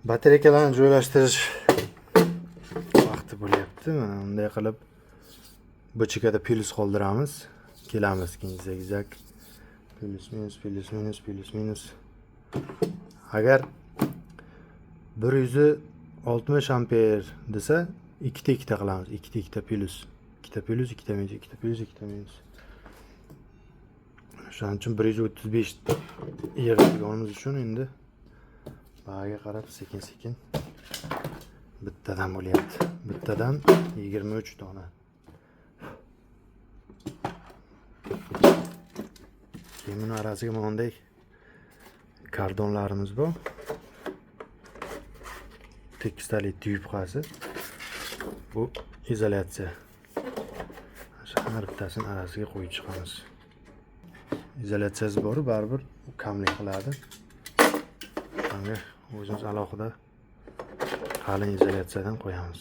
Batareykalarni joylashtirish vaqti bo'lyapti. Mana bunday qilib БЧК da plyus qoldiramiz. Kelamiz keyin zigzag, plyus minus, plyus minus, plyus minus. Agar 160 amper desa, ikkita ikkita qilamiz, ikkita ikkita plyus, ikkita plyus, ikkita minus, ikkita plyus, ikkita minus. O'shaning uchun 135 yig'adiganimiz uchun endi baga qarab sekin sekin bittadan bo'lyapti, bittadan 23 dona. Keyin buni orasiga mana bunday kardonlarimiz bor, tekistali yupqasi, bu izolyatsiya. Shu har bittasini orasiga qo'yib chiqamiz. Izolyatsiyasi bor, baribir u kamlik qiladi. O'shanga o'zimiz alohida qalin izolyatsiyadan qo'yamiz.